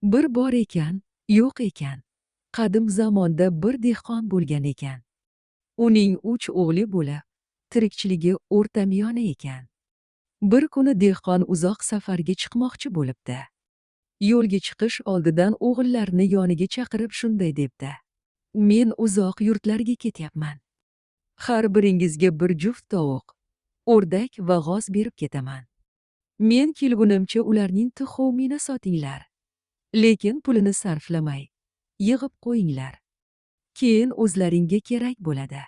Bir bor ekan, yo'q ekan. Qadim zamonda bir dehqon bo'lgan ekan. Uning uch o'g'li bo'lib, tirikchiligi o'rtamiyona ekan. Bir kuni dehqon uzoq safarga chiqmoqchi bo'libdi. Yo'lga chiqish oldidan o'g'illarini yoniga chaqirib shunday debdi: "Men uzoq yurtlarga ketyapman. Har biringizga bir juft tovuq, o'rdak va g'oz berib ketaman. Men kelgunimcha ularning tuxumini sotinglar. Lekin pulini sarflamay, yig'ib qo'yinglar. Keyin o'zlaringga kerak bo'ladi."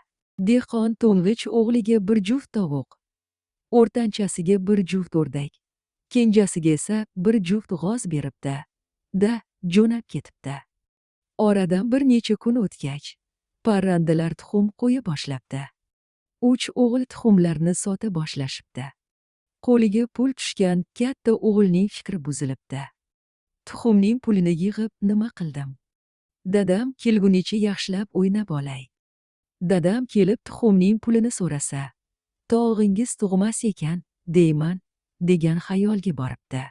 Dehqon to'ng'ich o'g'liga bir juft tovuq, o'rtanchasiga bir juft o'rdak, kenjasiga esa bir juft g'oz beribdi. Da jo'nab ketibdi. Oradan bir necha kun o'tgach, parrandalar tuxum qo'ya boshlabdi. Uch o'g'il tuxumlarni sota boshlashibdi. Qo'liga pul tushgan katta o'g'ilning fikri buzilibdi. Tuxumning pulini yig'ib nima qildim? Dadam kelgunicha yaxshilab o'ynab olay. Dadam kelib tuxumning pulini so'rasa, "Tovug'ingiz tug'mas ekan", deyman, degan xayolga boribdi.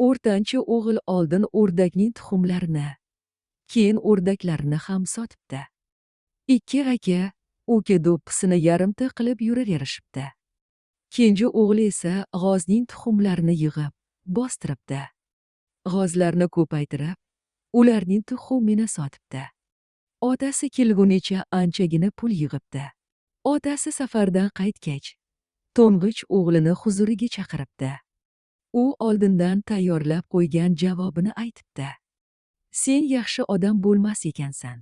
O'rtancha o'g'il oldin o'rdakning tuxumlarini, keyin o'rdaklarni ham sotibdi. Ikki aka uka do'ppisini yarimta qilib yuraverishibdi. Kenja o'g'li esa g'ozning tuxumlarini yig'ib, bostiribdi. G'ozlarni ko'paytirib, ularning tuxumini sotibdi. Otasi kelgunicha anchagina pul yig'ibdi. Otasi safardan qaytgach, to'ng'ich o'g'lini huzuriga chaqiribdi. U oldindan tayyorlab qo'ygan javobini aytibdi. "Sen yaxshi odam bo'lmas ekansan.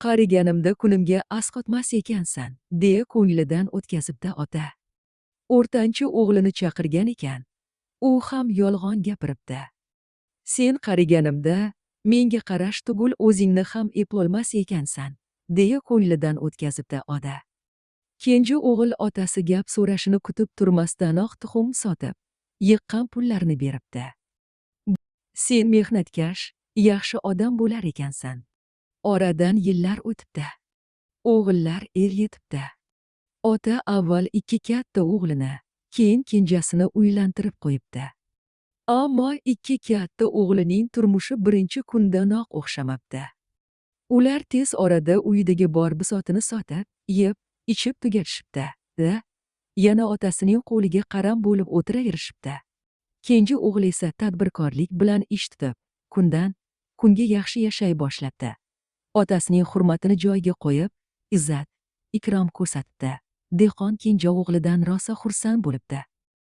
Qariganimda kunimga asqotmas ekansan", deya ko'nglidan o'tkazibdi ota. O'rtancha o'g'lini chaqirgan ekan. U ham yolg'on gapiribdi. "Sen qariganimda menga qarash tugul o'zingni ham eplolmas ekansan", deya ko'nglidan o'tkazibdi ota. Kenja o'g'il otasi gap so'rashini kutib turmasdanoq tuxum sotib, yiqqan pullarni beribdi. "Sen mehnatkash, yaxshi odam bo'lar ekansan." Oradan yillar o'tibdi. O'g'illar er yetibdi. Ota avval ikki katta o'g'lini, keyin kenjasini uylantirib qo'yibdi. Ammo ikki katta o'g'lining turmushi birinchi kundanoq o'xshamabdi. Ular tez orada uyidagi bor bisotini sotib, yeb, ichib tugatishibdi. Da, yana otasining qo'liga qaram bo'lib o'tiraverishibdi. Kenja o'g'li esa tadbirkorlik bilan ish tutib, kundan kunga yaxshi yashay boshlabdi. Otasining hurmatini joyiga qo'yib, izzat, ikrom ko'rsatibdi. Dehqon kenja o'g'lidan rosa xursand bo'libdi.